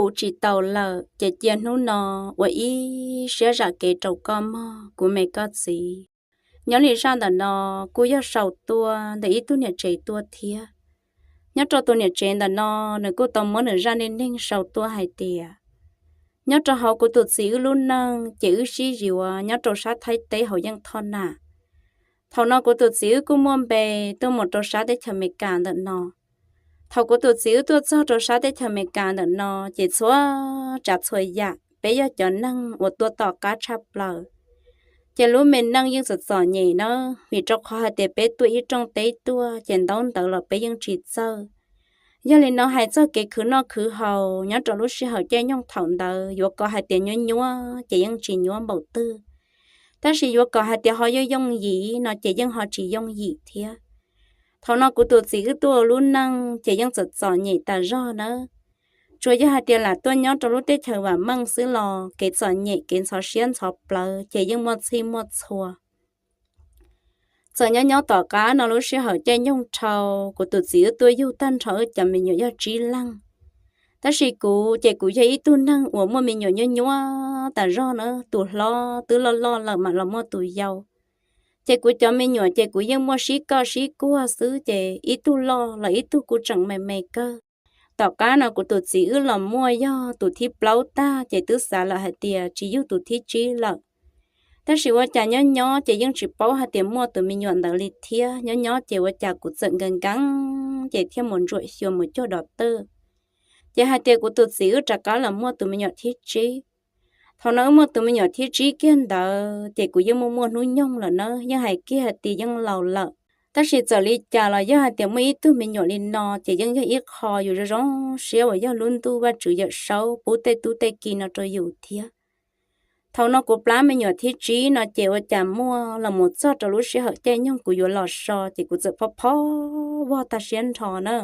ua tsis taus lawm ces cia hnub no ua ib siab zam kev rau koj mog kuv me koj txiv. Nyob li zaj ntawm no kuj yog sau tuaj ntawm ib tug niam tsev tuaj thiab. Nyob rau tus niam tsev ntawm no, nws kuj tau muab nws zaj neej neeg sau tuaj hais tias nyob rau hauv kuv tus txiv wb lub neej ces wb sib yuav nyob rau sab Thaib teb hauv yeej thoj nam. Thaum no kuv tus txiv wb kuj muaj npe tuaj mus rau sab teb chaws Amelikas ntawm no. Thaum kuv tus txiv wb tuaj txog rau sab teb chaws Amelikas ntawm no ces txhua tsav txhua yam peb yog cov neeg uas tuaj tom qab tshaj plaws. Ces lub me neej yeej txom txom nyem na, vim rau qhov hais tias peb tuaj ib rooj teb tuaj ces ntaub ntawv los peb yeej tsis txawj. Yog li no hais txog kev khwv noj khwv haus nyob rau lub sij hawm caij nyoog thaum ntawd yuav kom hais tias nyuab nyuab ces yeej tsis nyuab npaum twg, tab sis yuav kom hais tias ho yooj yooj yim no ces yeej ho tsis yooj yim thiab. Thaum no kuv tus txiv wb tuaj ua lub neej ces yeej txom txom nyem tas zog nawb. Tsuas yog hais tias lam tuaj nyob rau lub teb chaws vam meej xwb los kev txom nyem kev ntxhov siab ntxhov plawv ces yeej muaj txhij muaj txhua. Txawm nyob nyob tom qab no lub sij hawm caij nyoog dhau, kuv tus txiv wb tuaj yug tag nrho wb cov me nyuam yog tsib leeg. Tab sis kuv ces kuv yog ib tug neeg uas muaj me nyuam nyuab nyuab tas zog na, tus hlob twb loj loj lawm mam los muaj tus yau. Ces kuv cov me nyuam ces kuv yeej muaj sib koj sib kuag xwb ces ib tug loj los ib tug kuj tseem me me kawg. Tom qab no kuv tus txiv wb los muaj yog tus thib plaub tag ces twb xav lawm hais tias tsis yug tus thib tsib lawm. Tab sis ua cas nyob nyob ces yeej tsis paub hais tias muaj tus me nyuam ntawd li thiab, nyob nyob ces ua cas kuv txawm nkees nkees ces thiaj mus ntsuam xyuas mus cuag dov tawj. Ces hais tias kuv tus txiv wb rov qab los muaj tus me nyuam thib tsib. Thaum no wb muaj tus me nyuam thib tsib kiag ntawd ces kuv yeej muaj muaj hnub nyoog lawm na, yeej hais kiag hais tias yeej laus lawm. Tab sis txawm li cas los yog hais tias muaj ib tug me nyuam li no ces yeej yog ib qho yus zoo zoo siab uas yog lub ntuj Vajtswv Yawmsaub pub tej tub tej ki no rau yus thiab. Thaum no kuv plab me nyuam thib tsib no ces ua cas muaj los mus txog rau lub sij hawm caij nyoog kuv yuav los so ces kuv txawm phob phob vog tag siab nrho na.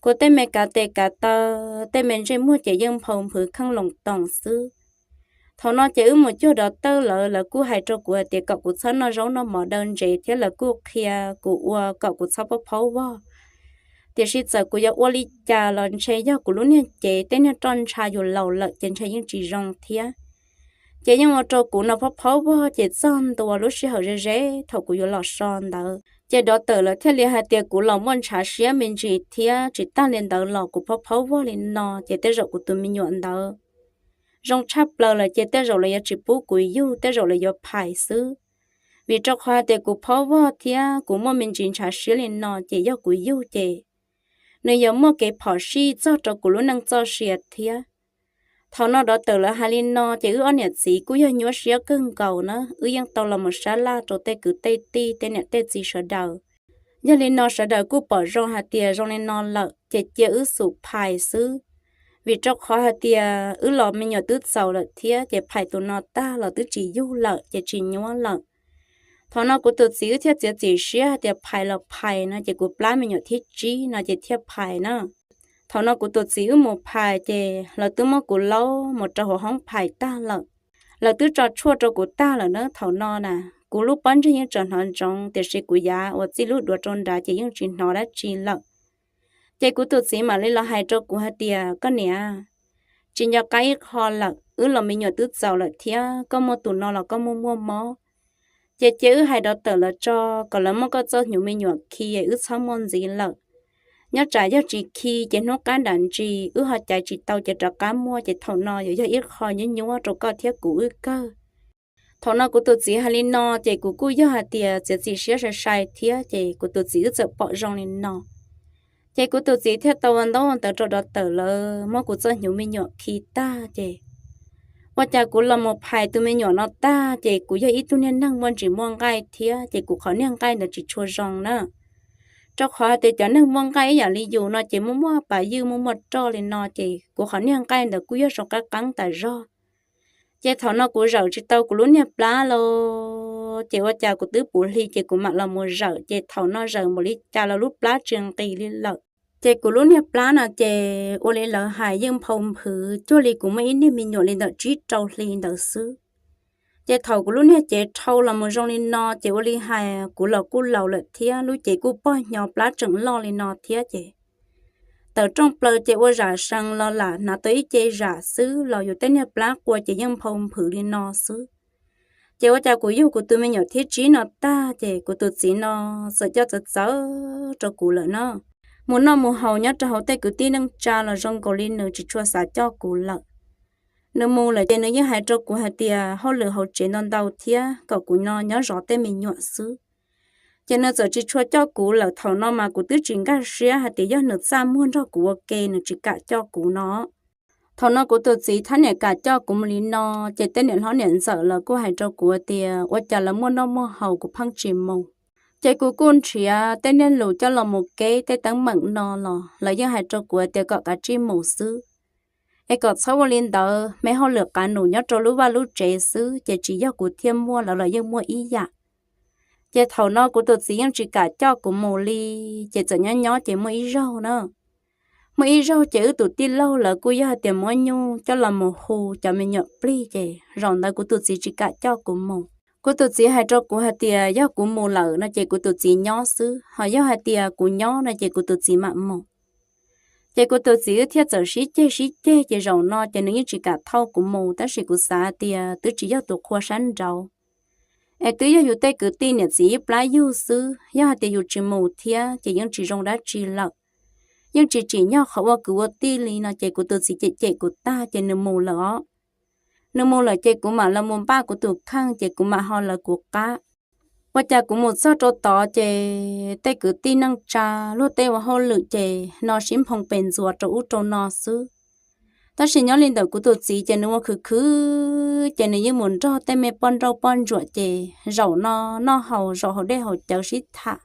Kuv tej me kav tes kav taw, tej me ntsej muag ces yeej nphau nphwv kheej loos toos xwb. Thaum no ces wb mus cuag dov tawj lawv, lawv kuj hais rau kuv hais tias kom kuv txhob noj zaub noj mov daw ntsev thiab lawv kuj qhia kuv ua kom kuv txhob phob phob vog. Tiam sis txawm kuv yuav ua li cas los ntshe yog kuv lub niag cev tej niag roj ntsha yus laus lawm ces ntshe yeej tsis zoo thiab. Ces yeej ua rau kuv no phob phob vog ces txog ntua lub sij hawm ze ze thaum kuv yuav los so ntawd ces dov tawm lawv thiaj li hais tias kuv los muaj ntshav siab me ntsis thiab tsis tag li ntawd los kuv phob phob vog li no ces tej zaum kuv tus me nyuam ntawd zoo tshaj plaws lawm ces tej zaum lawv yuav tsis pub kuv yug, tej zaum lawv yuav phais xwb. Vim rau qhov hais tias kuv phob vog thiab kuv muaj me ntsis ntshav siab li no ces yog kuv yug ces nws yuav muaj kev phom sij txog rau kuv lub neej txoj sia thiab. Thaum no dov tawm lawv hais li no ces wb ob niam txiv kuj yog nyuaj siab kawg nkaus na, wb yeej tau los mus sab laj rau tej kwv tej tij tej niam tej txiv sawv daws. Yog li no sawv daws kuj pom zoo hais tias zoo li no lawm ces cia wb xub phais xwb. Vim rau qhov hais tias wb los me nyuam twb txaus lawm thiab ces phais tus no tag los twb tsis yug lawm ces tsis nyuab lawm. Thaum no kuv tus txiv wb thiaj txiav txim siab hais tias phais los phais no ces kuv plab me nyuam thib tsib no ces thiaj phais na. Thaum no kuv tus txiv wb mus phais ces lawv twb muab kuv laub mus rau hauv hoob phais tag lawm. Lawv twb tso tshuaj rau kuv tag lawm na. Thaum no na kuv lub pob ntseg yeej tseem hnov ntsoov tiam sis kuv yav uas txij lub duav rau nrad ces yeej tsis hnov dab tsi lawm. Ces kuv tus txiv mam li los hais rau kuv hais tias, koj niam, tsis nco qab ib qho lawm, wb los me nyuam twb txaus lawm thiab koj muaj tus no los koj muaj muaj mob. Ces cia wb hais dov tawm lawv tso, kom lawv muab koj txoj hnyuv me nyuam khi, wb txhob muaj ntxiv lawm. Nyob tsam yog tsis khi ces hnub qab nram ntsis wb ho caiv tsis tau ces rov qab muaj ces thaum no yuav yog ib qho nyuaj nyuaj rau koj thiab kuv wb kawg. Thaum no kuv tus txiv hais li no ces kuv kuj yog hais tias txiav txim siab sai sai thiab ces kuv tus txiv wb txawm pom zoo li no. Ces kuv tus txiv thiaj tau ua ntaub ua ntawv rau dov tawm lawv muab kuv txoj hnyuv me nyuam khi tag ces ua cas kuv los mus phais tus me nyuam no tag ces kuv yog ib tug niag neeg muaj ntsis muaj nqaij thiab ces kuv qhov niag nqaij ntawd tsis tshua zoo na. Rau qhov hais tias cov neeg muaj nqaij ib yam li yus no ces muaj muaj pas ywj muaj muaj roj li no ces kuv qhov niag nqaij ntawd kuj yog zoo qab qeeb tas zog. Ces thaum no kuv zawm tsis tau kuv lub niag plab los ces ua cas kuv twb puv hli ces kuv mam los mus zawm ces thaum no zawm npaum li cas los lub plab tsis nqis li lawm. Ces kuv lub niag plab no ces ua li lawv hais yeej nphau nphwv cuag li kuv muaj ib niag me nyuam li ntawm tsib rau hli ntawd xwb. Ces thaum kuv lub niag cev dhau los mus zoo li no ces ua li hais kuv los kuj laus lawm thiab lub cev kuj poj hnyo plab tseem loj li no thiab ces tawm rooj plaws ces ua zam sees los lam hnav tau ib ce zam xwb los yus tej niag plab qua ces yeej nphau nphwm li no xwb. Ces ua cas kuv yug kuv tus me nyuam thib tsib no tag ces kuv tus txiv no txawm coj txawv txawv rau kuv lawm na. Mus noj mus haus nyob rau hauv tej kwv tij neej tsa los zoo nkaus li nws tsis tshua xav coj kuv lawm. Nws mus lawm ces nws yeej hais rau kuv hais tias hauj lwm hauv tsev ntau ntau thiab kom kuv no nyob zov tej me nyuam xwb. Ces nws txawm tsis tshua coj kuv lawm. Thaum no mas kuv twb tsis nkag siab hais tias yog nws txaj muag nrog kuv ua ke nws tsis kam coj kuv no. Thaum no kuv tus txiv thiab niam kam coj kuv mus li no, ces tej niam hlob niam ntxawm los kuj hais rau kuv tias ua cas lawv muaj noj muaj haus kuv pheej tsis mus. Ces kuv kuj nrhiav tej niag lus coj los mus keb tej teeb meem no los lawv yeej hais rau kuv tias kom kav tsij mus xwb, es kom txhob ua li ntawd me hauj lwm qav num nyob rau lub vaj lub tsev xwb ces tsis yog kuv thiaj muaj, lawv los yeej muaj ib yam. Ces thaum no kuv tus txiv yeej tsis kam coj kuv mus li, ces txawm nyob nyob ces muaj ib zaug na, muaj ib zaug ces wb tus tij laug lawv kuj yog hais tias muab nyuj coj los mus hu cov me nyuam plig ces zaum ntawd kuv tus txiv tsis kam coj kuv mus. Kuv tus txiv hais rau kuv hais tias yog kuv mus lawm no ces kuv tus txiv nyob xwb, ho yog hais tias kuv nyob no ces kuv tus txiv mam mus. Ces kuv tus txiv wb thiaj txawm sib ceg sib ceg ces zaum no ces nws yeej tsis kam thauj kuv mus, tab sis kuv xav hais tias twb tsis yog tus qhua sab nraud, es twb yog yus tej kwv tij niam txiv ib plab yug xwb, yog hais tias yus tsis mus thiab ces yeej tsis zoo dab tsi lawm. Yeej tsis tsim nyog qhov ua kwv ua tij li no ces kuv tus txiv cem cem kuv tag ces nws mus lawm os. Nws mus lawm ces kuv mam los mus npaj kuv tus kheej ces kuv mam ho lawv kuv qab. Ua cas kuv mus txog rau tod ces tej kwv tij neej tsa luag tej ua hauj lwm ces no sib nphoo pes ntxuas rau ub rau no xwb. Tab sis nyob li ntawm kuv tus txiv ces nws ua khwv khwv ces nws yeej mus nrog tej me poj nrauj poj ntsuam ces zaum no noj haus, zaum haus dej haus cawv sib tham.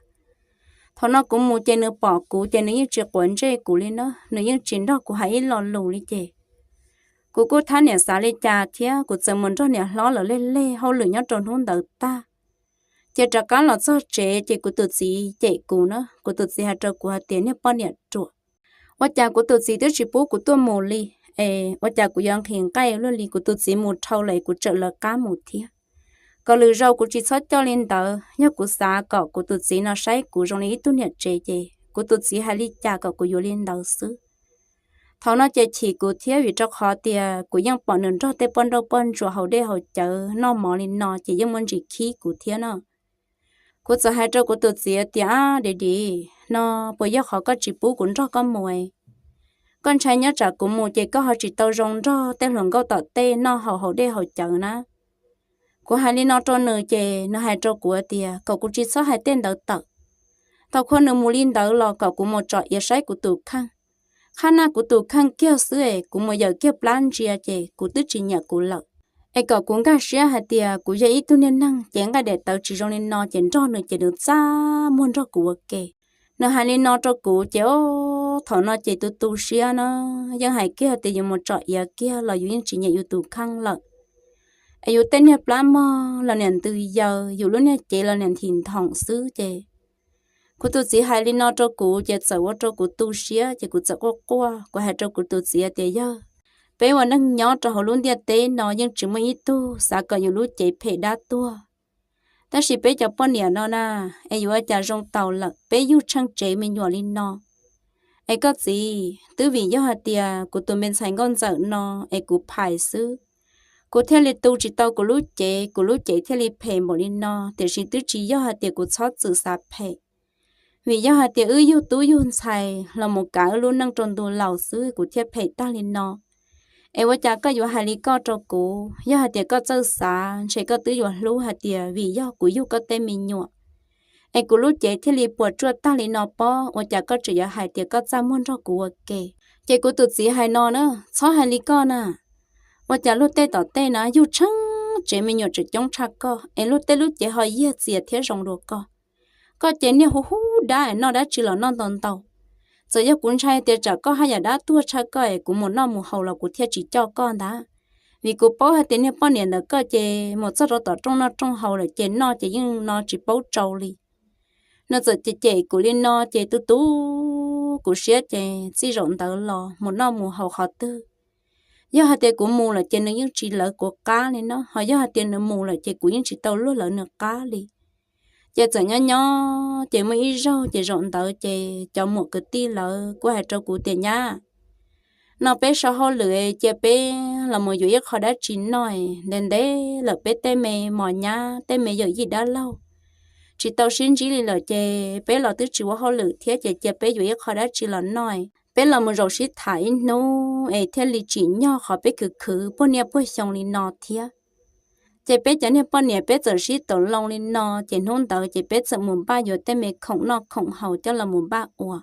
Thaum no kuv mus ces nws pom kuv ces nws yeej tsis quav ntsej kuv li na, nws yeej tsis nrog kuv hais ib lo lus li ces kuv kuj thab niam xav li cas thiab, kuv txawm mus nrog niam hlob lawv leg leg hauj lwm nyob rau hnub ntawd tag. Ces rov qab los txog tsev ces kuv tus txiv cem kuv na, kuv tus txiv hais rau kuv hais tias niag poj niam ruam, ua cas kuv tus txiv twb tsis pub kuv tuaj mus li, es ua cas kuv yuav nqhis nqaij luaj li, kuv tus txiv mus dhau lawm kuv tseem lawv qab mus thiab. Kom lwm zaus kuv tsis txhob coj li ntawd, yog kuv xav kom kuv tus txiv no saib kuv zoo li ib tug niam tsev ces kuv tus txiv hais li cas kom kuv yuav li ntawd xwb. Thaum no ces chim kuv thiab vim rau qhov tias kuv yeej pom nws nrog tej poj nrauj poj ntsuam haus dej haus cawv noj mov li no ces yeej muaj ntsis khib kuv thiab no. Kuv txawm hais rau kuv tus txiv tias, Ab, dim dim no, puas yog qhov koj tsis pub kuv nrog koj mus? Koj ntshai nyob tsam kuv mus ces koj ho tsis tau zoo nrog tej hluas nkauj tom tej noj haus haus dej haus cawv na. Kuv hais li no rau nws ces nws hais rau kuv tias kom kuv tsis txhob hais tej ntawd tawm. Tau khuv nws mus li ntawd los kom kuv mus tsom iav saib kuv tus kheej. Qhab naj kuv tus kheej kiag xwb es kuv mus yawm kiag plab ntsia ces kuv twb tsis nyiam kuv lawm. Es kom kuv nkag siab hais tias kuv yog ib tug niag neeg ces nqaij daim tawv tsis zoo li no ces nrog nws ces nws txaj muag nrog kuv ua ke. Nws hais li no rau kuv ces o, thaum no ces tu tu siab na, yeej hais kiag tias yus mus tsom iav kiag los yus yeej tsis nyiam yus tus kheej lawm. Es yus tej niag plab mog los niam ntws yaws, yus lub niag cev los niam nthim nthoom xwb ces kuv tus txiv hais li no rau kuv ces txawm ua rau kuv tu siab ces kuv txawm quaj quaj, kuv hais rau kuv tus txiv tias, Yawg, peb ua neeg nyob rau hauv lub ntiaj teb no yeej tsis muaj ib tug xav kom yus lub cev phem dab tuag. Tab sis peb cov poj niam no na, es yuav ua cas zoo taus lawm, peb yug tsheej tsev me nyuam li no. Es koj txiv, twb vim yog hais tias kuv tus me ntxhais nkauj ntxawm no es kuv phais xwb. Kuv thiaj li tu tsis tau kuv lub cev, kuv lub cev thiaj li phem npaum li no, tiam sis twb tsis yog hais tias kuv txhob txwm xav phem. Vim yog hais tias wb yug tub yug ntxhais los mus kav wb lub neej rau ntu laus xwb kuv thiaj phem tag li no. Es ua cas koj yuav hais li koj rau kuv? Yog hais tias koj txawj xav ntshe koj twb yuav hlub hais tias vim yog kuv yug koj tej me nyuam, es kuv lub cev thiaj li puas tsuaj tag li no pob, ua cas koj tseem yuav hais tias koj txaj muag nrog kuv ua ke? Ces kuv tus txiv hais no na, txhob hais li koj na. Ua cas luag tej tom tej na yug tsheej tsev me nyuam tseem coob tshaj koj, es luag tej lub cev ho yiag txias thiab zoo dua koj. Koj ces niag huv huv dab es noj dab tsi los noj ntau ntau. Txawm yog kuv ntshai tias tsam koj haj yam dab tuag tshaj koj es kuv mus noj mus haus los kuv thiaj tsis coj koj ntag. Vim kuv paub hais tias niag poj niam ntawm koj ces mus txog rau tom rooj noj rooj haus lawm ces noj ces yeej no tsis paub tsau li. Nws txawm cem cem kuv li no ces tu tu kuv siab ces txij zaum ntawd los mus noj mus haus qhov twg, yog hais tias kuv mus lawm ces nws yeej tsis lawv kuv qab li no, ho yog hais tias nws mus lawm ces kuv yeej tsis tau luag lawv nws qab li. Ces txawm nyob nyob ces muaj ib zaug ces zaum ntawd ces cov muam kwv tij lawv kuj hais rau kuv tias, Nyab, no peb so hauj lwm cia peb los mus yuav ib qho dab tsi noj, ntev ntev lawm peb tej me mos nyab tej me yawm yij dab laug tsis tau sib ntsib li lawm ces peb los twb tsis ua hauj lwm thiab ces cia peb yuav ib qho dab tsi los noj, peb los mus zaum sib tham ib hnub es thiaj li tsim nyog qhov peb khwv khwv puag niaj puag xyoo li no thiab. Ces peb cov niag poj niam peb txawm sib tau loo li no ces hnub ntawd ces peb txawm mus npaj yuav tej me khoom noj khoom haus coj los mus npaj ua.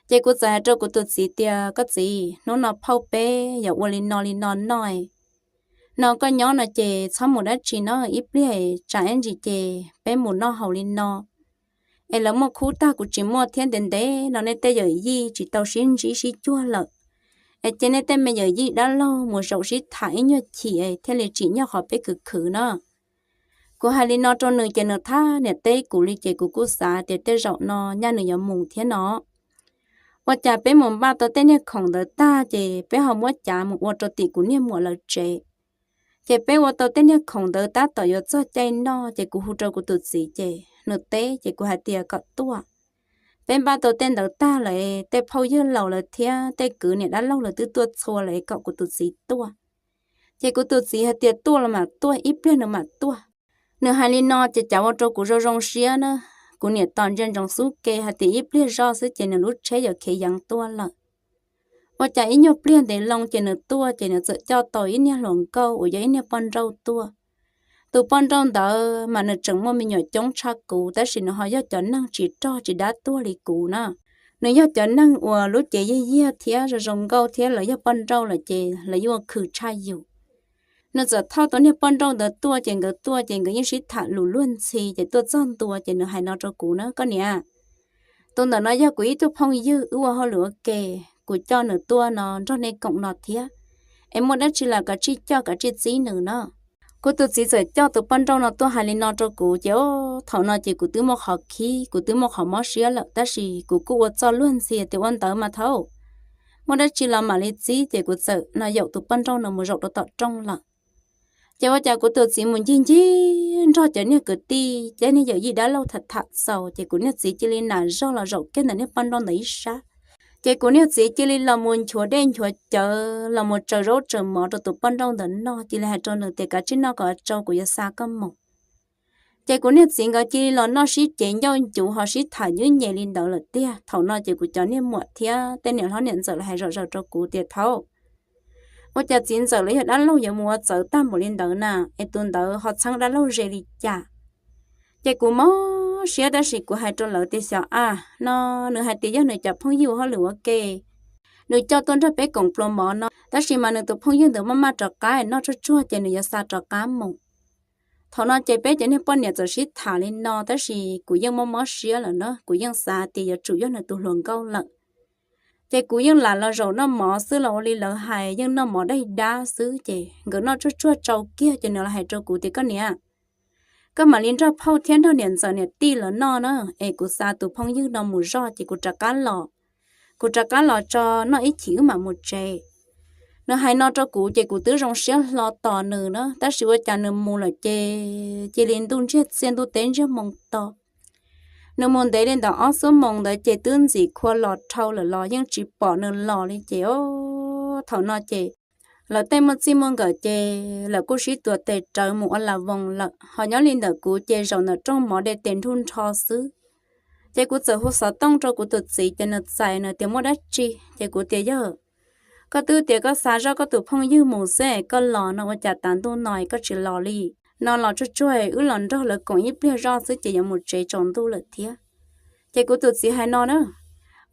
Ces kuv txawm hais rau kuv tus txiv tias, Koj txiv, hnub no phauj peb yuav ua li no li no noj, no koj nyob no ces txhob mus dab tsi no, ib pliag tsam ib ntsis ces peb mus noj haus li no es lawv muaj khub tag kuv tsis muaj thiab, ntev ntev no nej tej yawm yij tsis tau sib ntsib sib cuag lawm, es cia nej tej me yawm yij dab laug mus zaum sib tham ib nyuag chim thiaj li tsim nyog qhov peb khwv khwv no. Kuv hais li no rau nws ces nws thab niam teb kuv li ces kuv kuj xav tias tej zaum no nyaj nws yuav mus thiab no. Ua cas peb mus npaj tau tej niag khoom ntawd tag ces peb ho muab cav mus ua rau tim kuv niag muam lawv tsev. Ces peb ua tau tej niag khoom ntawd tab tom yuav txog caij noj ces kuv hu rau kuv tus txiv ces nws teb ces kuv hais tias kom tuaj. Peb npaj tau tej ntawd tag lawm, tej phauj yawg laus lawv thiab tej kwv niam dab laug lawv twb tuaj txhua lawm kom kuv tus txiv tuaj. Ces kuv tus txiv hais tias tuaj los mam tuaj, ib pliag nws mam tuaj. Nws hais li no ces cav ua rau kuv zoo zoo siab na. Kuv niam tos ntsia ntsoov xub ke hais tias ib pliag zoj xwb ces nws lub tsheb yuav khiav yeev tuaj lawm. Ua cas ib nyuag pliag ntev loo ces nws tuaj ces nws txawm coj tau ib niag hluas nkauj uas yog ib niag poj nrauj tuaj. Tus poj nrauj ntawd mas nws tseem muaj me nyuam coob tshaj kuv tab sis nws ho yog cov neeg tsis rog tsis dab tuag li kuv na. Nws yog cov neeg uas lub cev yig yiag thiab zoo zoo nkauj thiab lawv yog poj nrauj lawm ces lawv yuav khwv tshaj yus. Nws txawm thauj tau niag poj nrauj ntawd tuaj ces nkawd tuaj ces nkawd yeej sib tham lus luag ntxhi ces tuaj txog ntua ces nws hais no rau kuv na, Koj niam, tus ntawm no yog kuv ib tug phooj ywg wb ua hauj lwm ua ke, kuv coj nws tuaj no nrog nej koom no thiab, es muaj dab tsi los kav tsij coj kav tsij txib nws no. Kuv tus txiv txawm coj tus poj nrauj no tuaj hais li no rau kuv ces thaum no ces kuv twb muaj qhov khib kuv twb muaj qhov mob siab lawm tab sis kuv kuj ua txoj luag ntxhi tias ua ntawd mas thaum muaj dab tsi los mam li txib ces kuv txawm no yaum tus poj nrauj no mus zaum rau tom rooj lawm. Ces ua cas kuv tus txiv mus ncig ncig nrog cov niag kwv tij cov niag yawm yij dab laug tham tham xaus ces kuv niag txiv cia li nam zog los zaum kiag ntawm niag poj nrauj ntawd ib sab. Ces kuv niag txiv cia li los mus nchuav dej nchuav cawv los mus tsaws zaub tsaws mov rau tus poj nrauj ntawd noj cia li hais rau nws tias kav tsij noj kom tsau kuv yuav xa koj mus. Ces kuv niag txiv nkawd cia li los noj sib cev ncauj ncuv ho sib tham nyuj nyem li ntawd lawm tiag. Thaum no ces kuv cov niag muam thiab tej niam hlob niam ntxawm lawv hais zom zaws rau kuv tias thaum ua cas txiv ntxawm los yog dab laug yuav mus ua txawv tag npaum li ntawd na, es tus ntawd ho txheeb dab laug ze li cas. Ces kuv mob siab tab sis kuv hais rau lawv tias xyov a, no nws hais tias yog nws cov phooj ywg ua hauj lwm ua ke, nws coj tuaj nrog peb koom pluas mov no tab sis mas nws tus phooj ywg ntawd maj maj rov qab noj tsuag tsuag ces nws yuav xa rov qab mus. Thaum no ces peb cov niag poj niam txawm sib tham li no tab sis kuv yeej mob mob siab lawm na, kuv yeej xav tias yuav tsum yog nws tus hluas nkauj lawm. Ces kuv yeej lam los zaum noj mov xwb los ua li lawv hais yeej noj mov daig dab xwb ces nkawd noj tsuag tsuag tsau kiag ces nws los hais rau kuv tias koj niam, koj mam li nrog phauj thiab nrog niam ntxawm niam tij lawv noj na, es kuv xa tus phooj ywg no mus zog ces kuv rov qab los, kuv rov qab los tso noj ib chim wb mam mus tsev. Nws hais no rau kuv ces kuv twb zoo siab hlo tos nws na tab sis ua cas nws mus lawm ces cia li ntuj ntsiag txiaj ntuj teb ntsiag moo to. Nws mus ntev li ntawm ob xuab moos ntawd ces twb ntxim khua los dhau lawm los yeej tsis pom nws los li ces thaum no ces lawv tej muaj txij muaj nkawm ces lawv kuj sib tuav tes rawv mus ua las voos lawm ho nyob li ntawm kuv ces zaum ntawm rooj mov de tes nrhub nrho xwb. Ces kuv txawm hu xov tooj rau kuv tus txiv ces nws txais nws tias muaj dab tsi ces kuv tias yog koj twb tias koj xa zoj koj tus phooj ywg mus xwb es koj los no ua cas tav ntuj no es koj tsis los li. No los tsuag tsuag wb los nrog lawv koom ib pliag zoj xwb ces yuav mus tsev tsaus ntuj lawm thiab. Ces kuv tus txiv hais no na,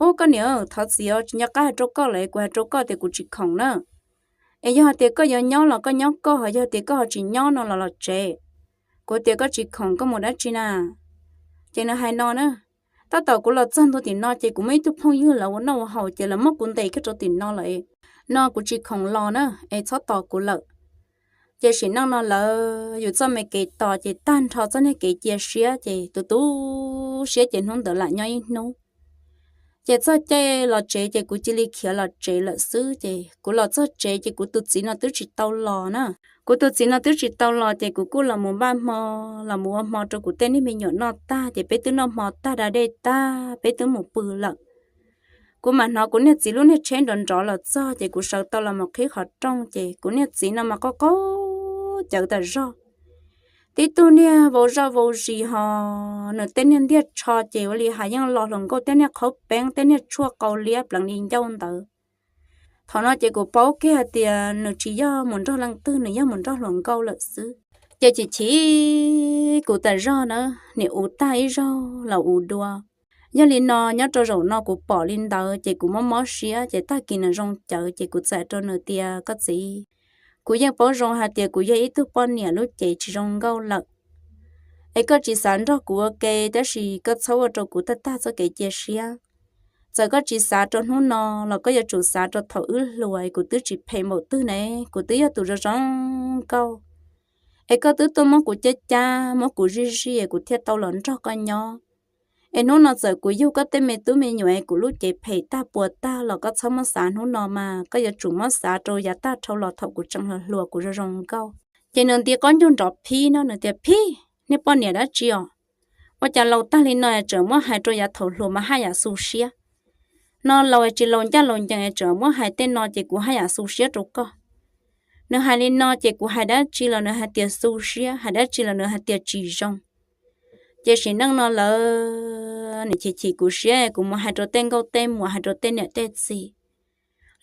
ub koj niam, thov txim os tsis nco qab hais rau koj lawm, kuv hais rau koj tias kuv tsis khoom na. Es yog hais tias koj yuav nyob los koj nyob koj, ho yog tias koj ho tsis nyob no los los tsev. Kuv tias koj tsis khoom koj mus dab tsi na. Ces nws hais no na, tab tom kuv los txog ntua tim no ces kuv muaj ib tug phooj ywg lawv ua noj ua haus ces lawv muab kuv ntes kiag rau tim no lawm, no kuv tsis khoom los na es txhob tos kuv lawm. Ces sim neej no lawv yus txoj me kev tos ces tag nrho txoj niag kev cia siab ces tu tu siab ces hnub ntawd lam nyob ib hnub. Ces txog caij los tsev ces kuv cia li khiav los tsev lawm xwb. Ces kuv los txog tsev ces kuv tus txiv no twb tsis tau los na. Kuv tus txiv no twb tsis tau los ces kuv kuj los mus npaj hmo, los mus ua hmo rau kuv tej niag me nyuam noj tag ces peb twb noj hmo tag da dej tag peb twb mus pw lawm. Kuv mam hnov kuv niag txiv lub niag tsheb nrov nrov los txog ces kuv sawv tau los mus qhib qhov rooj ces kuv niag txiv no mas qaug qaug cawv tas zog. Tib tug niag vau zoj vau zis ho, nws tej niag ntiag tsho ces ua li hais yeej lo hluas nkauj tej niag qhaub peeb tej niag tshuaj qau liab pleev li ncauj ntawd. Thaum no ces kuv paub kiag hais tias nws tsis yog mus nrog leej twg, nws yog mus nrog hluas nkauj lawm xwb. Ces chim chim kuv tas zog na, nim ua tag ib zaug los ua dua. Yog li no nyob rau zaum no kuv pom li ntawd ces kuv mob mob siab ces tag kis nws zoo cawv ces kuv txawm rau nws tias, koj txiv, kuv yeej paub zoo hais tias kuv yog ib tug poj niam lub cev tsis zoo nkauj lawm, es koj tsis xav nrog kuv ua ke tab sis koj txhob ua rau kuv tag tag txoj kev cia siab. Txawm koj tsis xav rau hnub no los koj yuav tsum xav rau thaum wb hluas es kuv twb tsis phem npaum twg ne, kuv twb yog tus zoo zoo nkauj. Es koj twb tuaj muab kuv cab cab muab kuv zij zij kuv thiaj tau los nrog koj nyob. Es hnub no txawm kuv yug koj tej me tub me nyuam es kuv lub cev phem tag puas tag los koj txhob muab xav hnub no mas koj yuav tsum muab xav rau yav tag dhau los thaum kuv tseem hluas hluas kuv zoo zoo nkauj. Ces nws nti qaub ncaug nrov phib no nws tias, phib, niag poj niam dab tsi os? Ua cas laus tag li no tseem muab hais rau yav thaum hluas mas haj yam xu siab. No laus tsis laus ncaj laus ncees tseem muab hais tej no ces kuv haj yam xu siab rau koj. Nws hais li no ces kuv hais dab tsi los nws hais tias xu siab, hais dab tsi los nws hais tias tsis zoo. Ces sim neej no lawv nim chim chim kuv siab kuv mus hais rau tej nkauj tej muam hais rau tej niam tej txiv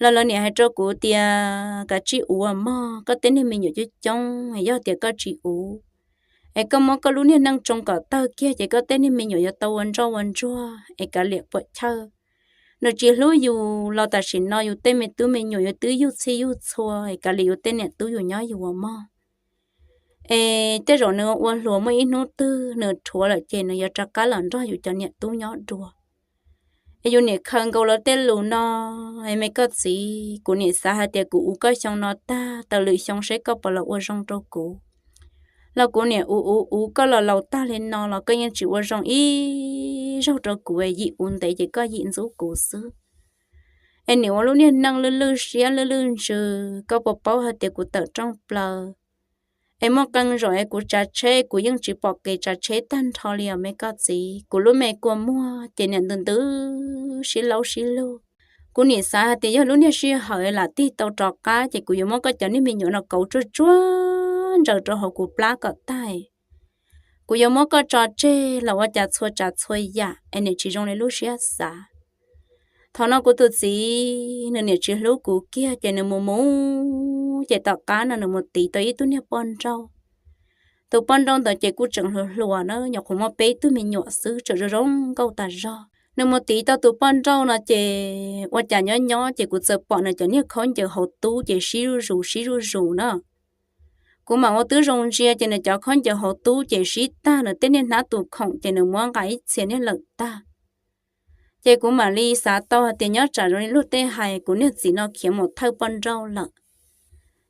los lawv nim hais rau kuv tias, kav tsij ua mog, koj tej niag me nyuam coob coob, yog tias koj tsis ua es koj muab koj lub niag neej tsoo kom tawg kiag ces koj tej niag me nyuam yuav tau ua ntsoj ua ntsuag es kav liam puam chawj. Nws tsis hlub yus los tam sim no yus tej me tub me nyuam yus twb yug txhij yug txhua es kav liam yus tej niam tub yus nyob yus ua mog. Es tej zaum nws ua hluas muaj ib hnub twg nws rhuav lawm ces nws yuav rov qab los nrog yus cov niam tub nyob dua. Es yus nim khaws nkaus lawv tej lus no, es me koj txiv, kuv nim xav hais tias kuv ua koj xyoo no tag, taws lwm xyoo seb koj puas los ua zoo rau kuv. Los kuv nim ua ua ua koj los laus tag li no los koj yeej tsis ua zoo ib zaug rau kuv, yim ua ntev ces koj yim ntxub kuv xwb. Es nim ua lub niag neej lwj lwj siab lwj lwj ntsws, koj puas paub hais tias kuv tawm rooj plaws es muaj qee zaum es kuv tsav tsheb kuv yeej tsis pom kev tsav tsheb tag nrho li os me koj txiv. Kuv lub me kua muag ces niam ntws ntws sib laub sib lug. Kuv nim xav hais tias yog lub niag sij hawm lam tig tau rov qab ces kuv yuav muab koj cov niag me nyuam no kauv tsuag tsuag ntsaws rau hauv kuv plab kom tag. Kuv yuav muab koj tso tseg los ua cas txhua tsav txhua yam es nim tsis zoo li lub siab xav. Thaum no kuv tus txiv nws nim tsis hlub kuv kiag ces nws mus mus ces tom qab no nws mus tiv tau ib tug niag poj nrauj. Tus poj nrauj ntawd ces kuj tseem hluas hluas na, nyuam qhuav muaj peb tug me nyuam xwb, tseem zoo zoo nkauj tas zog. Nws mus tiv tau tus poj nrauj no ces ua cas nyob nyob ces kuv txawm pom nws cov niag khaub ncaws hauv tub ces sib zuj zus sib zuj zus na. Kuv mam ua tib zoo ntsia ces nws cov khaub ncaws hauv tub ces sib tag, nws tej niag hnab tus khoom ces nws muab nqa ib txhia niag lawm tag. Ces kuv mam li xav tau hais tias nyob tsam zoo li luag tej hais kuv niag txiv no khiav mus thawj poj nrauj lawm.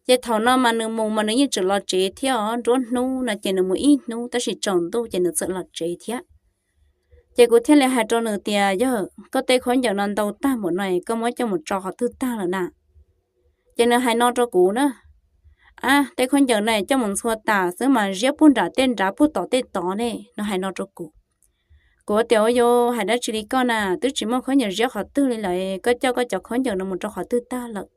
Ces thaum no mas nws mus mas nws yeej tseem los tsev thiab os, nruab hnub no ces nws mus ib hnub tab sis tsaus ntuj ces nws txawm los tsev thiab. Ces kuv thiaj li hais rau nws tias, yog koj tej khaub ncaws no ntau tag npaum no koj muab coj mus tso qhov twg tag lawm na? Ces nws hais no rau kuv na, a, tej khaub ncaws no coj mus ntxhua tas xwb mas ziab puag nram tej nrad puag tom tej tod ne, nws hais no rau kuv. Kuv tias, ua yus hais dab tsi li koj na, twb tsis muaj khaub ncaws ziab qhov twg li lawm, koj coj koj cov khaub ncaws no mus rau qhov twg tag lawm?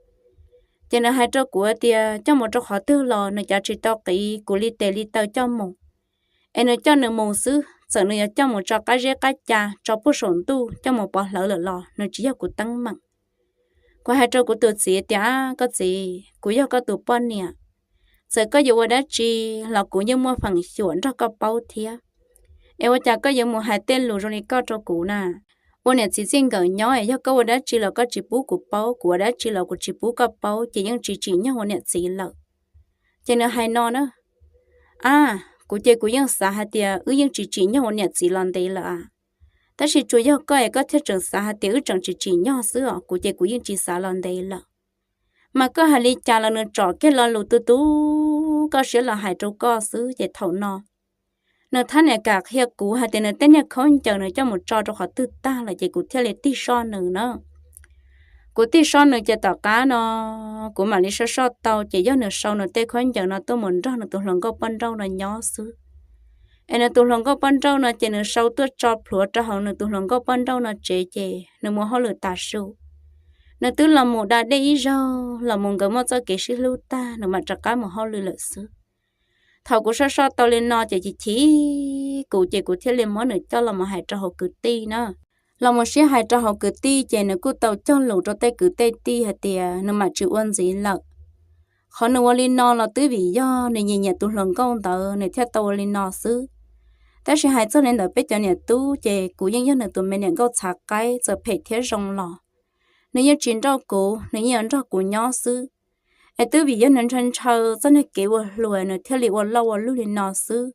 Ces nws hais rau kuv tias coj mus rau qhov twg los nws cav tsis tau qiv kuv li tes li taw coj mus. Es nws coj nws mus xwb, txawm nws yuav coj mus tso qab zeb qab ca, tso puag saum ntuj, coj mus pov hlawv lawm los nws tsis yog kuv teeb meem. Kuv hais rau kuv tus txiv tias, koj txiv, kuv yog koj tus poj niam, txawm koj yuav ua dab tsi los kuv yeej muaj feem xyuam nrog koj paub thiab. Es ua cas koj yuav mus hais tej lus zoo li koj rau kuv na? Ua niam txiv txij nkawm nyob es yog koj ua dab tsi los koj tsis pub kuv paub, kuv ua dab tsi los kuv tsis pub koj paub ces yeej tsis tsim nyog ua niam txiv lawm. Ces nws hais no na, a, kuv ces kuv yeej xav hais tias wb yeej tsis tsim nyog ua niam txiv los ntev lawm a, tab sis tsuas yog koj es koj thiaj tseem xav hais tias wb tseem tsis tsim nyog xwb os, kuv ces kuv yeej tsis xav los ntev lawm. Mas koj hais li cas los nws tsom kiag lo lus tu tu koj siab los hais rau koj xwb ces thaum no Nws thab niam kam qhia kuv hais tias nws tej niag khaub ncaws nws coj mus tso rau qhov twg tag lawm ces kuv thiaj li tig soj nws na. Kuv tig soj nws ces tom qab no kuv mam li soj soj tau ces yog nws sau nws tej khaub ncaws no tuaj mus nrog nws tus hluas nkauj poj nrauj no nyob xwb. Es nws tus hluas nkauj poj nrauj no ces nws sau tuaj tso plhuav rau hauv nws tus hluas nkauj poj nrauj no tsev ces nws mus hauj lwm tas su. Nws twb los mus da dej ib zaug los mus nkawd muaj txoj kev sib hlub tag nws mam rov qab mus hauj lwm lawm xwb. Thaum kuv soj soj tau li no ces chim chim kuv ces kuv thiaj li muab nws coj los mus hais rau hauv kwv tij na. Los mus sib hais rau hauv kwv tij ces nws kuj tau cog lus rau tej kwv tej tij hais tias nws mam tsis ua ntxiv lawm. Qhov nws ua li no los twb vim yog nws nyiam nyiam tus hluas nkauj ntawd nws thiaj tau ua li no xwb. Tab sis hais txog li ntawd peb cov niam tub ces kuv yeej yog nws tus me niam nkauj txhav qaib txawm phem thiab zoo los nws yeej tsis nrauj kuv, nws yeej yuav nrog kuv nyob xwb. Es twb vim yog nws ntshaw ntshaw txoj niag kev ua hluas nws thiaj li ua loj ua luj li no xwb,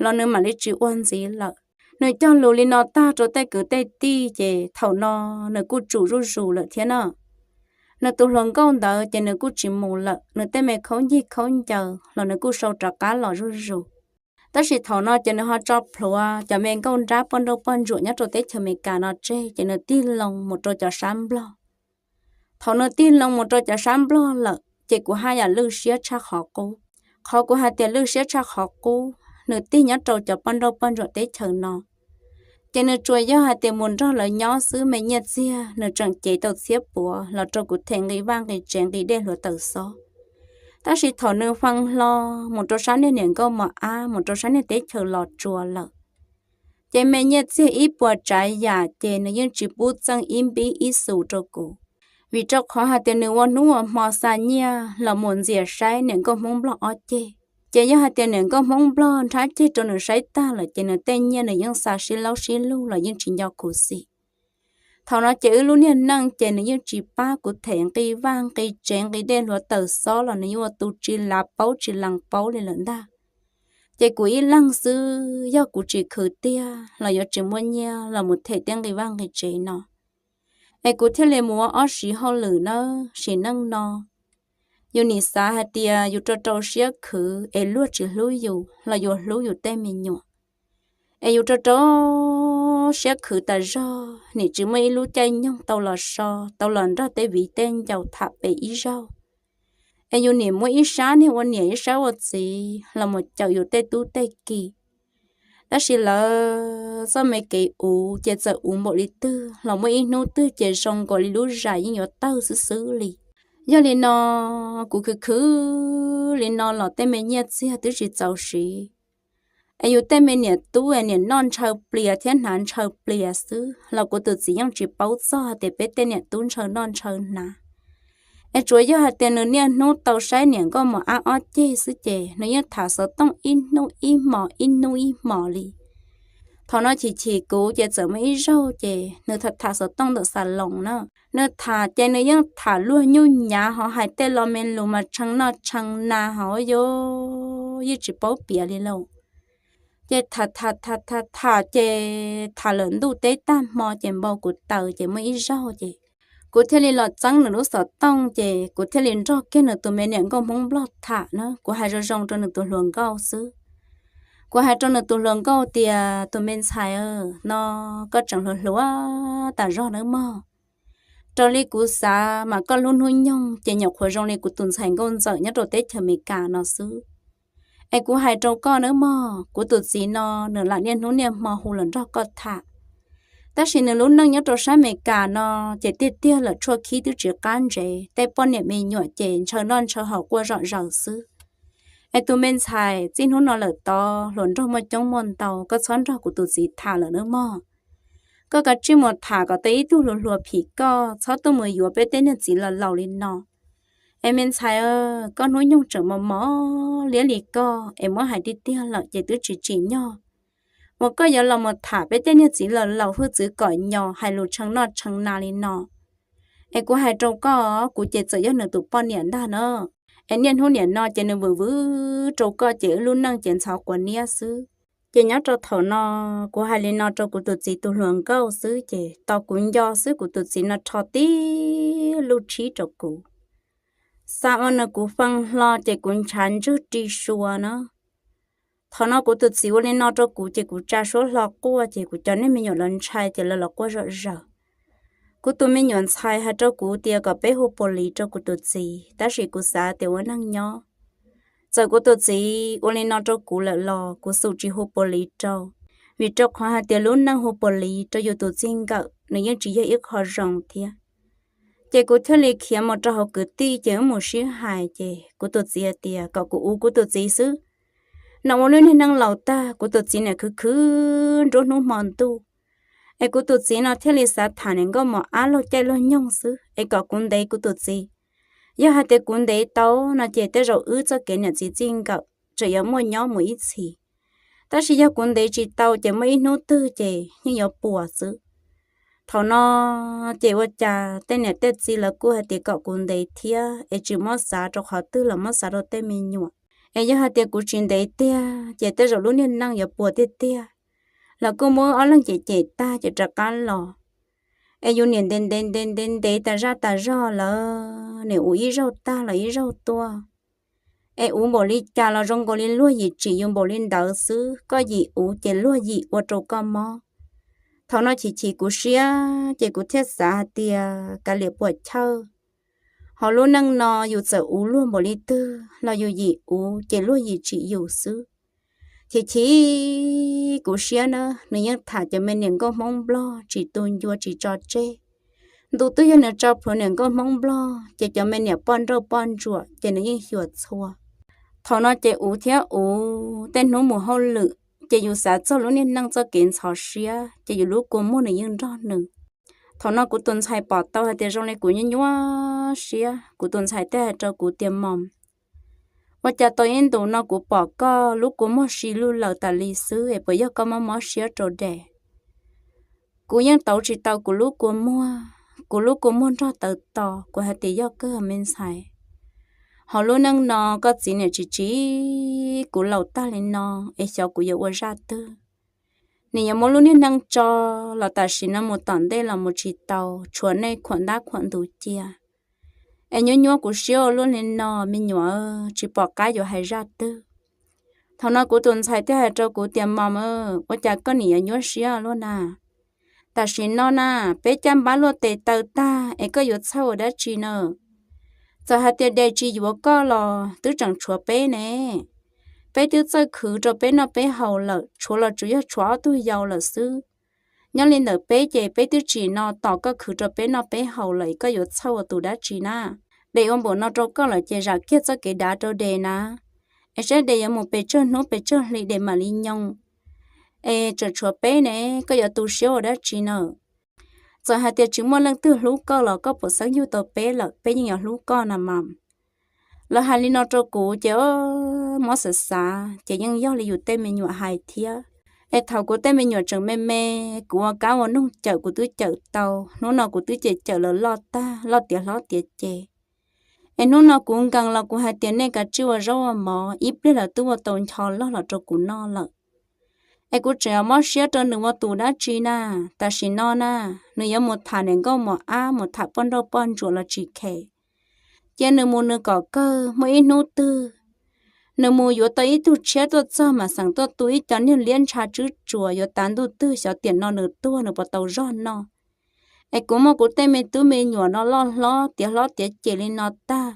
los nws mam li tsis ua ntxiv lawm. Nws cog lus li no tag rau tej kwv tej tij ces thaum no nws kuj tsum zuj zus lawm thiab na. Nws tus hluas nkauj ntawd ces nws kuj tsis mus lawm, nws tej me khaub ncig khaub ncaws los nws kuj sau rov qab los zuj zus. Tab sis thaum no ces nws ho tso plhuav cov me nkauj nrab poj nrauj poj ntsuam nyob rau teb chaws Amelikas no tseg ces nws tig loo mus rau cov sab Nplog. Thaum nws tig loo mus rau cov sab Nplog lawm ces kuv haj yam lwj siab tshaj qhov qub. Qhov kuv hais tias lwj siab tshaj qhov qub, nws tig nyob rau cov poj nrauj poj ntsuam teb chaws no ces nws tsuas yog hais tias mus nrog lawv nyob xwb, me nyiaj txiag nws tseem cev tau txhiab puav los rau kuv them nqi vaj nqi tsev nqi dej hluav taws xob. Tab sis thaum nws fee hlo mus rau sab niag niam nkauj mos ab mus rau sab niag teb chaws Los Tsuas lawm ces me nyiaj txiag ib puas tsav yam ces nws yeej tsis pub txeej ib npib ib xus rau kuv, vim rau qhov hais tias nws ua hnub ua hmo xa nyiaj los mus ntxias saib niam nkauj Hmoob Nplog ob ceg. Ces yog hais tias niam nkauj Hmoob Nplog nrhab ceg rau nws saib tag lawm ces nws tej nyiaj nws yeej xa sib laub sib lug los yeej tsis nco khuv xim. Thaum no ces wb lub niag neej ces nws yeej tsis pab kuv them nqi vaj nqi tsev nqi dej hluav taws xob los nws yeej ua tu tsis lav paub tsis lees paub li lawm ntag. Ces kuv ib leeg xwb, yog kuv tsis khwv tiag los yuav tsis muaj nyiaj los mus them tej nqi vaj nqi tsev no. Es kuv thiaj li mus ua ob siv hauj lwm nawb. Sim neej no yus nim xav hais tias yus rau rau siab khwv es luag tsis hlub yus los yuav hlub yus tej me nyuam. Es yus rau rau siab khwv tas zog, nim tsis muaj ib lub caij nyoog tau los so, tau los nrog tej viv tej ncaus tham pem ib zaug. Es yus nim muab ib sab niag ua niam ib sab ua txiv los mus cawm yus tej tub tej ki. Tab sis lawv txoj me kev uv ces txawm uv npaum li twg los muaj ib hnub twg ces zoo nkaus li lub zais yeej yuav tawg xwb xwb li. Yog li no, kuv khwv khwv li no los tej me nyiaj txiag twb tsis txaus siv. Es yus tej me niam tub es nim noj ntshaw plias thiab hnav ntshaw plias xwb los kuv tus txiv yeej tsis paub txog hais tias peb tej niam tub ntshaw noj ntshaw hnav. Es tsuas yog hais tias nws niaj hnub tau saib niam nkauj mos ab ob ceg xwb ces nws yeej tham xov tooj ib hnub ib hmos ib hnub ib hmos li. Thaum no chim chim kuv ces txawm muaj ib zaug ces nws tham tham xov tooj ntawm xas loos na. Nws tham ces nws yeej tham luag nyuj nyav ho hais tej lo me lus mas tshee noj tshee na ho yuav yeej tsis paub piav li lauj. Ces tham tham tham tham tham ces tham lawm ntuj teb tag hmo ces npau kuv taws ces muaj ib zaug ces kuv thiaj li los txeeb nws lub xov tooj ces kuv thiaj li nrog kiag nws tus me niam nkauj Hmoob Nplog tham na. Kuv hais zoo zoo rau nws tus hluas nkauj xwb. Kuv hais rau nws tus hluas nkauj tias, tus me ntxhais no, koj tseem hluas hluas tas zog nawb mog. Raws li kuv xav mas koj lub hnub nyoog ces nyuam qhuav zoo li kuv tus ntxhais nkauj ntxawm nyob rau teb chaws Amelikas no xwb. Es kuv hais rau koj nawb mog, kuv tus txiv no nws lam niaj hnub niaj hmo hu los nrog koj tham. Tab sis nws lub neej nyob rau sab Amelikas no ces tiag tiag lawm tshuaj khib twb tsis qab ntsev, tej poj niam me nyuam ces ntshaw noj ntshaw haus quaj zom zaws xwb. Es tus me ntxhais, txij hnub no lawm tod hluas nraug muaj coob muaj ntau, koj txhob nrog kuv tus txiv tham lawm nawb mog. Koj kav tsij mus tham kom tau ib tug hluas hluas phim koj, txhob tuaj mus yuav peb tej niag txiv laus laus li no. Es me ntxhais, koj hnub nyoog tseem mos mos liab li koj es muab hais tiag tiag lawm ces twb tsis tsim nyog uas koj yuav los mus tham peb tej niag txiv laus laus hwj txwv kom nyos hais lus tshee noj tshee na li no. Es kuv hais rau koj, kuv ces txawm yog nws tus poj niam ntag na. Es niaj hnub niam no ces nws vwm vwm rau koj ces wb lub neej ces ntxhov quav niab xwb. Ces nyob rau thaum no, kuv hais li no rau kuv tus txiv tus hluas nkauj xwb ces tos kuv nco xwb kuv tus txiv no rho tib lub tshib rau kuv. Xa ua nws kuv fee hlo ces kuv ntshav ntswg ri sua na. Thaum no kuv tus txiv ua li no rau kuv ces kuv tsa suab hlo quaj ces kuv cov niag me nyuam los ntshai tias lawv los quaj zom zaws. Kuv tus me nyuam ntxhais hais rau kuv tias kom peb hu pos lis rau kuv tus txiv, tab sis kuv xav tias ua neej nyob, txawm kuv tus txiv ua li no rau kuv lawm los kuv xum tsis hu pos lis rau, vim rau qhov hais tias lub neej hu pos lis rau yus tus txij nkawm nws yeej tsis yog ib qho zoo thiab. Ces kuv thiaj li khiav mus rau hauv kwv tij ces wb mus sib hais ces kuv tus txiv hais tias kom kuv uv kuv tus txiv xwb. No ua lub niag neej laus tag kuv tus txiv niam khwv khwv nruab hnub hmo ntuj, es kuv tus txiv no thiaj li xav tham niam nkauj mos ab luag caij luag nyoog xwb es kom kuv ntev kuv tus txiv. Yog hais tias kuv ntev tau no ces tej zaum wb txoj kev niam txiv txij nkawm tseem yuav muaj nyob mus ib txhis, tab sis yog kuv ntev tsis tau ces muaj ib hnub twg ces yeej yuav puas xwb. Thaum no ces ua cas tej niam tej txiv lawv kuj hais tias kom kuv ntev thiab es tsis muab xav rau qhov twg los muab xav rau tej me nyuam, es yog hais tias kuv tsis ntev tiag ces tej zaum lub niag neej yuav puas tiag tiag. Lawv kuj muab ob leeg cem cem tag ces rov qab los. Es yus niam ntev ntev ntev ntev ntev tas zaj tas zog lawm, niam uv ib zaug tag los ib zaug tuaj. Es uv npaum li cas los zoo nkaus li luag yim tsim yus npaum li ntawd xwb, koj yim uv ces luag yim ua rau koj mob. Thaum no chim chim kuv siab ces kuv thiaj xav hais tias kav liam puam chawj. Hauv lub neej no yus txawm uv luag npaum li twg los yus yim uv ces luag yim tsim yus xwb. Chim chim kuv siab na, nws yeej tham cov me niam nkauj Hmoob Nplog tsis tu ncua tsis tso tseg. Ntu twg yog nws tso plhuav niam nkauj Hmoob Nplog ces cov me niam poj nrauj poj ntsuam ces nws yeej xyuas txhua. Thaum no ces uv thiab uv, tej hnub mus hauj lwm ces yus xav txog lub niag neej txoj kev ntxhov siab ces yus lub kua muag nws yeej nrog nws. Thaum no kuv tus ntxhais pom tau hais tias zoo li kuv nyuaj nyuaj siab, kuv tus ntxhais thiaj hais rau kuv tias, Mom, ua cas tau ib ntus no kuv pom koj lub kua muag si lug lawm tas li xwb es puas yog koj mob mob siab rau dam? Kuv yeej tauv tsis tau kuv lub kua muag, kuv lub kua muag nrog tawv to. Kuv hais tias, Yog kawg me ntxhais, hauv lub neej no koj txiv niam tsis tsim kuv laus tag li no es xyov kuv yuav ua zaj twg. Nim yuav muab lub niag neej tso los tam sim no mus tom ntej los mus tsis tau, tshuav nej khuam ntab khuam ntuv cia. Es nyuaj nyuaj kuv siab ua luaj li no, me nyuam, tsis pom qab yuav hais zaj twg. Thaum no kuv tus ntxhais thiaj hais rau kuv tias, Mom, ua cas koj nim yuav nyuaj siab luaj na? Tam sim no na, peb caj npab luaj tes taw tag es koj yuav txhawj ua dab tsi na? Txawm hais tias dam tsis yuav koj los twb tseem tshuav peb ne. Peb twb txawj khwv rau peb noj peb haus lawm, tshuav los tsuas yog tshuav ob tug yau lawm xwb. Nyob li ntawm peb ces peb twb tsim no tos koj khwv rau peb noj peb haus lawm, koj yuav txhawj ua tus dab tsi na? Dam ua npaum no rau koj lawm ces zam kiag txoj kev dav rau dam na, es saib dam yuav mus pes tsawg hnub pes tsawg hli dam mam li nyoo. Es tseem tshuav peb ne, koj yuav tu siab ua dab tsi na? Txawm hais tias tsis muaj leej twg hlub koj los koj puas xeeb yug tau peb lawm, peb yeej yuav hlub koj na mas. Lawv hais li no rau kuv ces mob xav xav ces yeej yog li yus tej me nyuam hais thiab. Es thaum kuv tej me nyuam tseem me me, kuv ua kab ua noog cawm kuv twb cawm tau, hnub no kuv twb cem cawm lawv loj tag loj tiav hlob tiav ces. Es hnub no kuv nkees los kuv hais tias nej kav tsij ua zaub ua mov, ib pliag lawv twb ua tau ncho loj los rau kuv noj lawm. Es kuv tseem yuav mob siab rau nws ua tus dab tsi na? Tam sim no na, nws yuav mus tham niam nkauj mos ab, mus tham poj nrauj poj ntsuam los tsis khem. Cia nws mus nws kom kawg, muaj ib hnub twg nws mus yuav tau ib tug tshiab tuaj txog mas xeem tuaj tu ib co niag liab ntsha tswb tsuas, yuav tav ntuj twg xyov tiam no nws tuag nws puas tau zog noj. Es kuv muaj kuv tej me tub me nyuam no loj hlob tiav hlob tiav cem li no tag,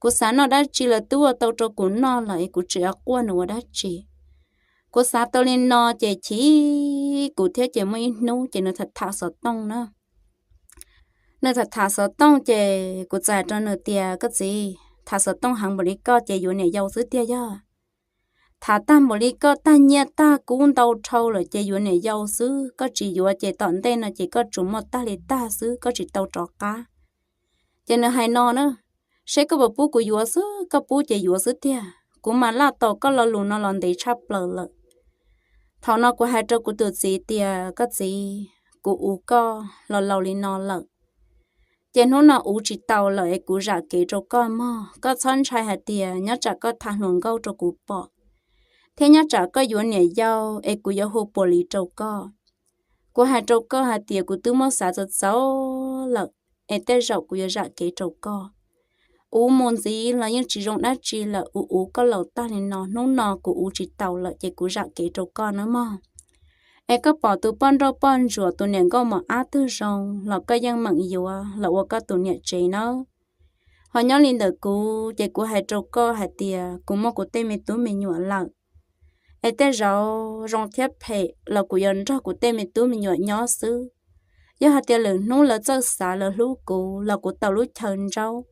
kuv xav noj dab tsi lawv twb ua tau rau kuv noj lawm es kuv tseem yuav quaj nws ua dab tsi? Kuv xav tau li no ces chim kuv thiab ces muaj ib hnub ces nws tham tham xov tooj na. Nws tham tham xov tooj ces kuv txawm hais rau nws tias, Koj txiv, tham xov tooj heev npaum li koj ces yuav niam yau xwb tiag yog? Tham tag npaum li koj tag nyiaj tag kub ntau dhau lawm ces yuav niam yau xwb, koj tsis yuav ces tom ntej no ces koj tsuas muaj tag li tag xwb, koj tsis tau rov qab. Ces nws hais no na, Seb koj puas pub kuv yuav xwb, koj pub ces yuav xwb tiag, kuv mas laj tos koj lo lus no los ntev tshaj plaws lawm. Thaum no kuv hais rau kuv tus txiv tias, Koj txiv, kuv uv koj los laus li no lawm, ces hnub no uv tsis tau lawm es kuv zam kev rau koj mog. Koj txhob ntshai hais tias nyob tsam koj tham hluas nkauj rau kuv pom, thiab nyob tsam koj yuav niam yau es kuv yuav hu pos lis rau koj. Kuv hais rau koj hais tias kuv twb muab xav txaus txaus lawm, es tej zaum kuv yuav zam kev rau koj. puv mus ntxiv los yeej tsis zoo dab tsi lawm, uv uv koj laus tag li no, hnub no kuv uv tsis taus lawm ces kuv zam kev rau koj nawb mog. Es koj pom tus poj nrauj poj ntsuam tus niam nkauj mos ab twg zoo los koj yeej meem yuav los ua koj tus niam tsev nawb. Ho nyob li ntawm kuv ces kuv hais rau koj hais tias kuv muaj kuv tej me tub me nyuam lawm. Es tej zaum zoo thiab phem los kuv yuav nrog kuv tej me tub me nyuam nyob xwb. Yog hais tias lwm hnub lawv txawj xav lawv hlub kuv los kuv tau lub chaw ntsaub,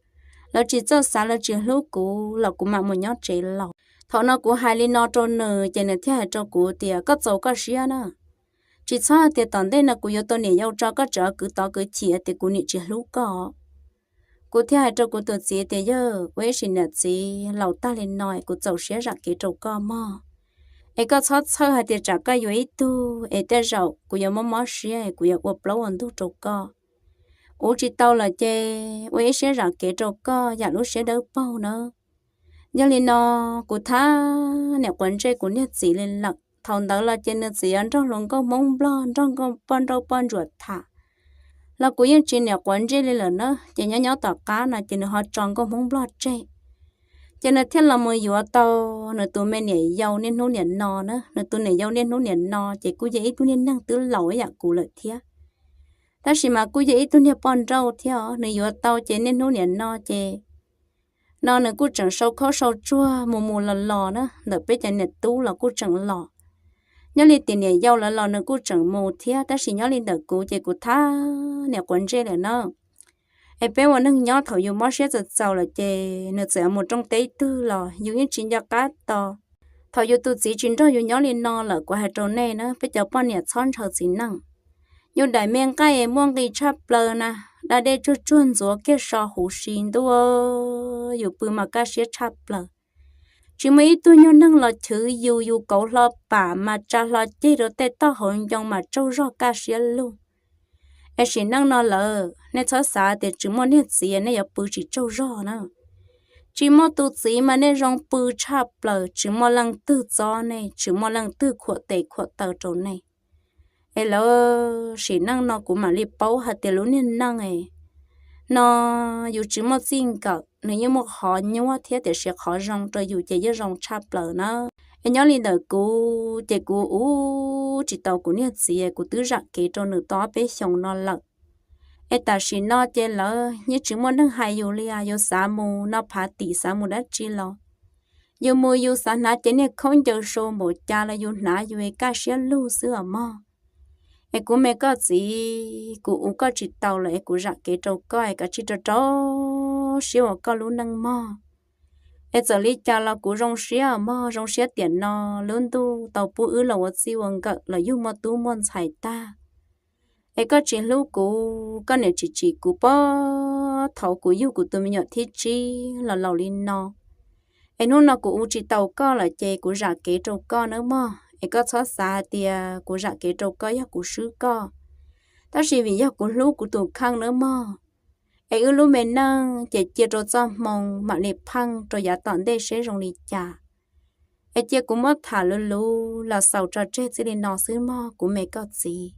lawv tsis txawj xav lawv tsis hlub kuv los kuv mam mus nyob tsev laus. Thaum no kuv hais li no rau nws ces nws thiaj hais rau kuv tias koj txaus koj siab na. Tsis txhob hais tias tom ntej no kuv yuav tau niam yau tso koj tseem kwv tov kwv chim tias kuv niam tsis hlub koj. Kuv thiaj hais rau kuv tus txiv tias yawg, ua ib sim niam txiv laus tag li no es kuv txaus siab zam kev rau koj mog. Es koj txhob txhawj hais tias tsam koj yuav ib tug es tej zaum kuv yuav mob mob siab es kuv yuav ua plaub ua ntug rau koj. Uv tsis tau lawm ces ua ib siab zam kev rau koj yam lub siab dawb paug na. Yog li no, kuv thab niam quav ntsej kuv niag txiv li lawm. Thaum ntawd los ces nws txawm yuav nrog hluas nkauj Hmoob Nplog, nrog nkauj poj nrauj poj ntsuam tham los kuv yeej tsis niam quav ntsej li lawm na. Ces nyob nyob tom qab no ces nws ho tso nkauj Hmoob Nplog tseg. Ces nws thiaj los mus yuav tau nws tus me niam yau niaj hnub niam no na. Nws tus niam yau niaj hnub niam no ces kuj yog ib tug niag neeg twb laus ib yam kuv lawm thiab, tab sis mas kuj yog ib tug niag poj nrauj thiab os. Nws yuav tau ces niaj hnub niam no ces no nws kuj tseem sau khaub sau tsuag mus mus los los na, ntawm peb cov niam tub los kuj tseem los. Nyob li tim niam yau lawv los nws kuj tseem mus thiab, tab sis nyob li ntawm kuv ces kuv thab niam quav ntsej lawm na. Es peb ua neeg nyob thaum yus mob siab txaus txaus lawm ces nws txawm mus rooj teb twg los yus yeej tsis nco qab tos. Thaum yus tus txiv tsis nrog yus nyob li no lawm, kuv hais rau nej na, peb cov poj niam txhob ntshaw txiv neej. Yus daim me nqaij muaj nqis tshaj plaws na, da dej tsuag tsuag ntxuav kiag so huv si ntuj, yus pw mas kaj siab tshaj plaws. Tsis muaj ib tug nyuag neeg los chwv yus, yus kauv hlo pam mas tsa hlo ceg rau tej toj hauv ncoo mas tsaug zog kaj siab lug. Es sim neej no lawm nej txhob xav tias tsis muaj niag txiv nej yuav pw tsis tsaug zog na. Tsis muaj tus txiv mas nej zoo pw tshaj plaws, tsis muaj leej twg txob nej, tsis muaj leej twg khuam tes khuam taw rau nej. Es lawv sim neej no kuv mam li paub hais tias lub niag neej no yus tsis muaj txij nkawm nws yeej muaj qhov nyuaj thiab, tiam sis qhov zoo rau yus ces yeej zoo tshaj plaws na. Es nyob li ntawm kuv ces kuv ua tsis tau kuv niag txiv, kuv twb zam kev rau nws tau ob peb xyoos no lawm. Es tam sim no ces lawv yeej tsis muaj neeg hais yus li, yus xav mus noj phav tim xav mus dab tsi los yus mus yus xav hnav cev niag khaub ncaws su npaum cas los yus hnav yus kaj siab lug xwb os mog. Es kuv me koj txiv, kuv ua koj tsis tau lawm es kuv zam kev rau koj es kav tsij rau rau siab ua koj lub neej mog. Es txawm li cas los kuv zoo siab mog, zoo siab tiam no lub ntuj tau pub wb los ua txij ua nkawm los yug muaj tub muaj ntxhais tag. Es koj tsis hlub kuv, koj niam tsis tsim kuv puag thaum kuv yug kuv tus me nyuam thib tsib los laus li no. Es hnub no kuv ua tsis tau koj lawm ces kuv zam kev rau koj nawb mog. Es koj txhob xav hais tias kuv zam kev rau koj yog kuv swb koj, tab sis vim yog kuv hlub kuv tus kheej nawb mog. Es wb lub me neej ces cia rau txoj hmoo mam li pheej rau yav tom ntej seb zoo li cas. Es cia kuv muab tham luv luv los xaus tso tseg txij li no xwb mog kuv me koj txiv.